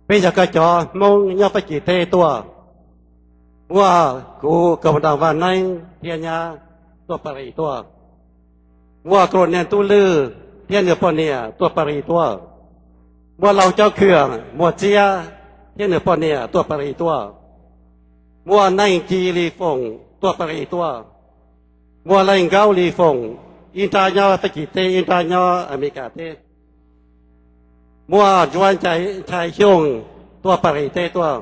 Peb yog koj cov Hmoob nyob Fab Kis teb tuaj. Muaj kuv Kaus Mus Doos Vaj Neeb thiab nyab tuaj Paris tuaj. Muaj Colonel Tub Lwj thiab nws poj niam tuaj Paris tuaj. Muaj Lauj Caub Khwm, Muas Txiab thiab nws poj niam tuaj Paris tuaj. Muaj Neej Ci Lis Foom tuaj Paris tuaj. Muaj Leej Nkaub Lis Foom, ib nrab nyob Fab Kis teb, ib nrab nyob Amelikas teb. Muaj Ntsuab Nchai Xyooj tuaj Paris teb tuaj.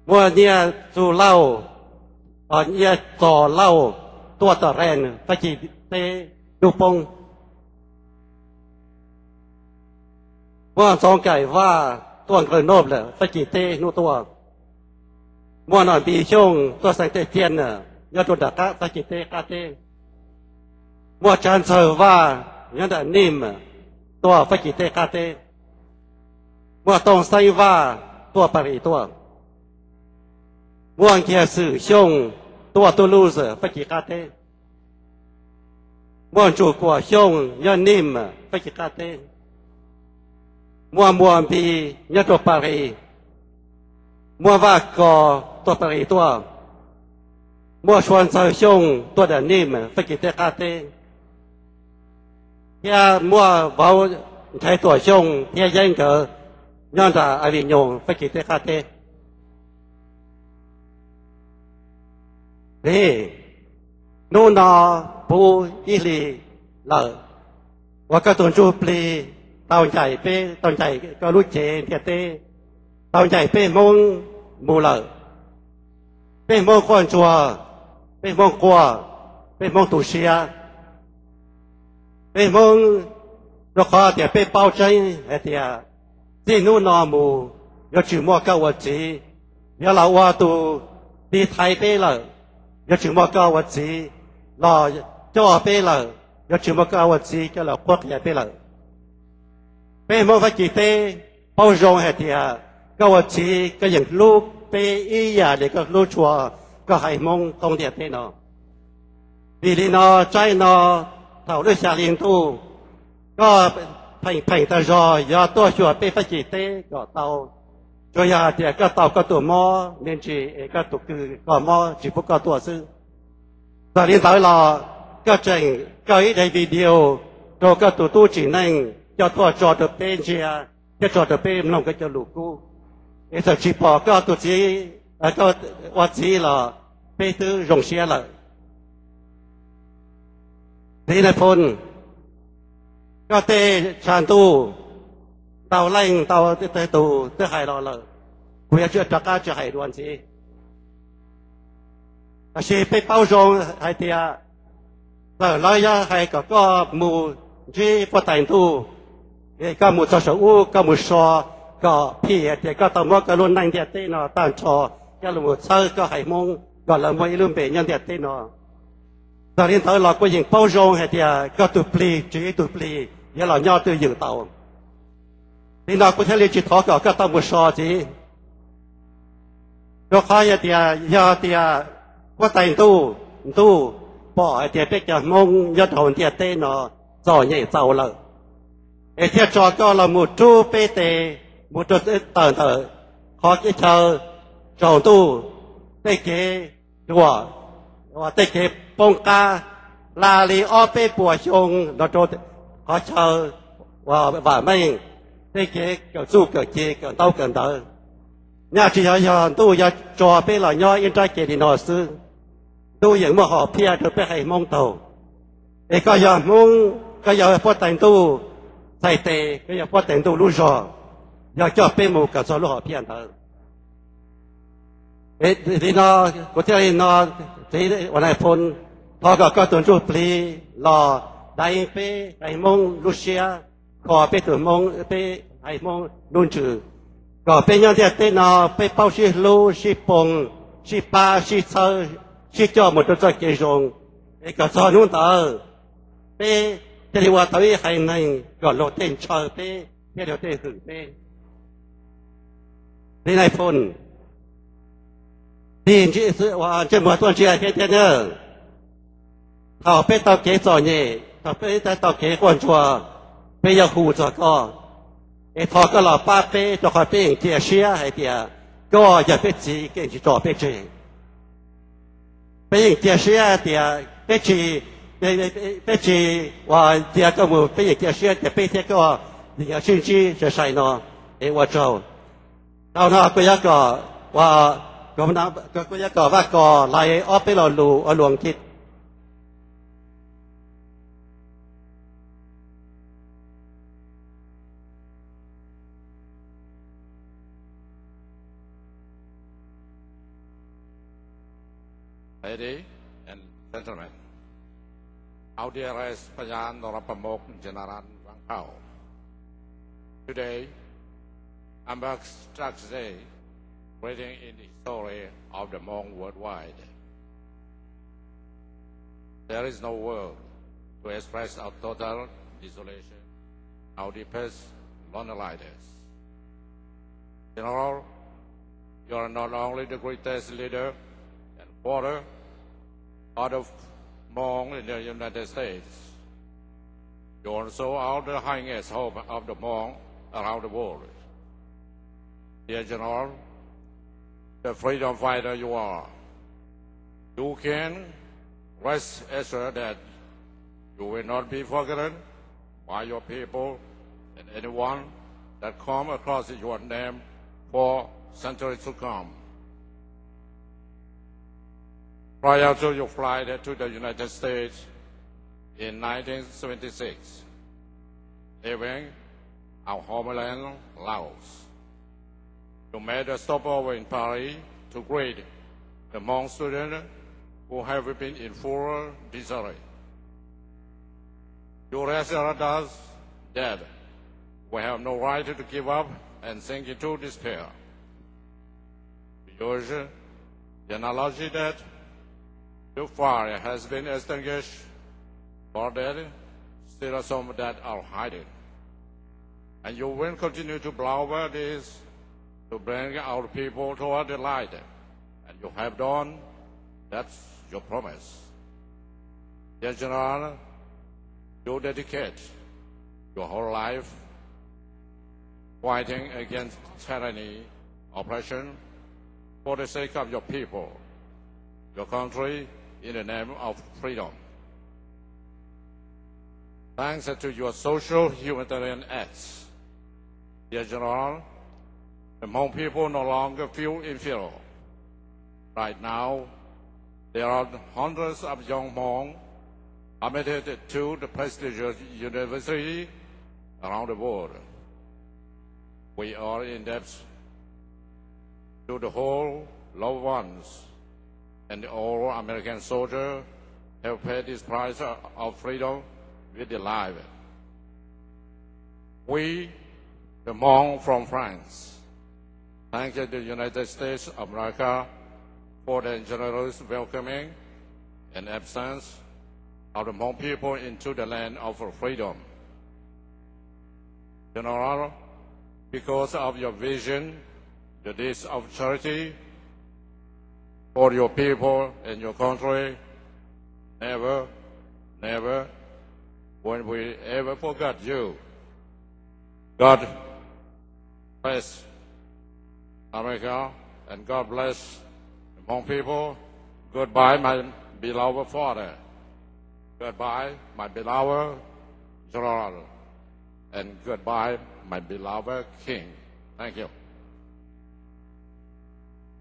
Muaj Nyiaj Txos Lauj, Nyiaj Txos Lauj tuaj tom Rennes Fab Kis teb hnub poob. Muaj Ntxoov Kaim Vaj tuaj Grenoble Fab Kis teb hnub tuaj. Muaj Nom Npis Xyooj tuaj Xeev Tej Ciaj na, nyob rau nram qab Fab Kis teb qab teb. Muaj Tsab Ntxawg Vaj nyob nram Nimes tuaj Fab Kis teb qab teb. Muaj Tooj Xeeb Vaj tuaj Paris tuaj. Muaj Nkiag Xwm Xyooj tuaj Toulouse Fab Kis qab teb. Muaj Ntsuj Kuam Xyooj nyob Nimes Fab Kis qab teb. Muaj Muas Npis nyob rau Paris. Muaj Vaj Kos tuaj Paris tuaj. Muaj Sua Ntxawg Xyooj tuaj nram Nimes Fab Kis teb qab teb. Thiab muaj Vauv Nchaiv Tuam Xyooj thiab Yeeb nkawd nyob nram Avignon Fab Kis teb qab teb. Hnub no puv ib hlis lawm uas koj tus ntsuj plig tau ncaim peb, tau ncaim koj lub cev ntiaj teb, tau ncaim peb Hmoob mus lawm. Peb Hmoob quaj ntsuag, peb Hmoob quaj, peb Hmoob tu siab. Peb Hmoob, rau qhov tias peb paub tseeb hais tias txij hnub no mus yuav tsis muaj koj ua txiv, yuav los ua tus tiv thaiv peb lawm, yuav tsis muaj koj ua txiv los coj peb lawm, yuav tsis muaj koj ua txiv coj los qhuab qhia peb lawm. Peb Hmoob Fab Kis teb paub zoo hais tias koj ua txiv koj yeej hlub peb ib yam li koj hlub tshua koj haiv Hmoob thoob ntiaj teb no. Vim li no tsaib no thaum lub xya hli ntuj koj pheej pheej tag zog yuav tuaj xyuas peb Fab Kis teb kom tau. Tsuas yog hais tias koj tau koj tus mob me ntsis es koj tus kws koj mob tsis pub koj tuaj xwb. Txawm li ntawd los koj tseem kaw ib daim video rau koj tus tub tsim neej coj tuaj tso rau peb ntsia thiab tso rau peb mloog koj cov lus kub. Es txawm tsis pom koj tus txiv, koj ua txiv los peb twb zoo siab lawm. Txiv Nais Phoo, koj tej tshav ntuj ntau leej ntau tus twb hais los lawm, kuv yuav tsis rov qab tsis hais dua ntxiv. Tab sis peb paub zoo hais tias txawm lawv yuav hais kom koj mus ntsib huab tais ntuj, es koj mus txog saum ub koj mus so kom phim hais tias koj tau muab koj lub neej ntiaj teb no tag nrho coj los mus txhawb koj haiv Hmoob kom lawv muaj ib lub npe nyob ntiaj teb no. Txawm li ntawd los kuv yeej paub zoo hais tias koj tus plig tsis ib tug plig yuav los nyob twj ywm tau. Li no kuv thiaj li tsis thov kom koj tau mus so txiv. Rau qhov yog tias, yog tias huab tais ntuj, ntuj pom hais tias peb cov Hmoob nyob rau hauv ntiaj teb no txom nyem txaus lawm, es thiaj tso koj los mus rub peb tes mus rau tawm ntawm qhov kev chaw tsaus ntuj, tej kev ruam, tej kev poob qab, hla li ob peb puas xyoo los rau qhov chaw uas vam meej, tej kev kawm txuj kawm ci kawm ntaub kawm ntawv. Nyaj tsis yog, yog ntuj yog tso peb los nyob ib nrab kev li no xwb, ntuj yeej muaj hom phiaj rau peb haiv Hmoob taug. Es koj yog Hmoob, koj yog huab tais ntuj txhais tes, koj yog huab tais ntuj lub zog, yog coj peb mus kom txog lub hom phiaj ntawd. Li no, kuv thiaj li no, txiv Nais Phoo, thov kom koj tus ntsuj plig los dai peb haiv Hmoob lub siab, kho peb tus Hmoob, peb haiv Hmoob lub ntsws, kom peb nyob ntiaj teb no peb paub sib hlub sib poo, sib pab sib txhawb, sib coj mus rau txoj kev zoo, es kom txog hnub ntawd peb thiaj li ua tau ib haiv neeg kom luag tej ntshaw peb thiab luag tej hwm peb. Txiv Nais Phoo, tig ntsej muag tuaj ntsia thiab thiab na. Thaum peb tau kev txom nyem, thaum peb tau kev quaj ntsuag, peb yuav hu txog koj. Es thov koj los pab peb rau qhov peb yeej cia siab hais tias koj yog peb txiv, koj yeej tsis tso peb tseg. Peb yeej cia siab tias peb tsis, peb tsis ua cia koj mus, peb yeej cia siab tias peb thiab koj yeej yuav sib ntsib sai sai no. Es ua tsaug. Dhau no kuv yuav kom, kuv yuav kom Vaj Kos lais ob peb lo lus ua luam Askiv. Ladies and gentlemen, our dearest Paya Norapamok Jinaran Vangkhau. Today, a dark day written in the history of the Hmong worldwide. There is no word to express our total desolation, our deepest loneliness. General, you are not only the greatest leader and father of the Hmong in the United States, you also are the highest hope of the Hmong around the world. Dear General, the freedom fighter you are, you can rest assured that you will not be forgotten by your people and anyone that come across your name for centuries to come. Prior to your flight to the United States in nineteen seventy-six, leaving our homeland, Laos, you made a stopover in Paris to greet the Hmong students who have been in full disarray. You reassured us that we have no right to give up and sink into despair. You use the analogy that the fire has been extinguished, but there still are some that are hiding. And you will continue to blow over this to bring our people toward the light. And you have done. That's your promise. Dear General, you dedicate your whole life fighting against tyranny, oppression, for the sake of your people, your country, in the name of freedom. Thanks to your social humanitarian acts, dear General, the Hmong people no longer feel inferior. Right now, there are hundreds of young Hmong admitted to the prestigious university around the world. We are in debt to the whole loved ones and all American soldiers have paid this price of freedom with their life. We, the Hmong from France, thank the United States of America for their generous welcoming and absence of the Hmong people into the land of freedom. General, because of your vision, your deeds of charity for your people and your country, never, never will we ever forget you. God bless America and God bless the Hmong people. Goodbye, my beloved father. Goodbye, my beloved General. And goodbye, my beloved King. Thank you.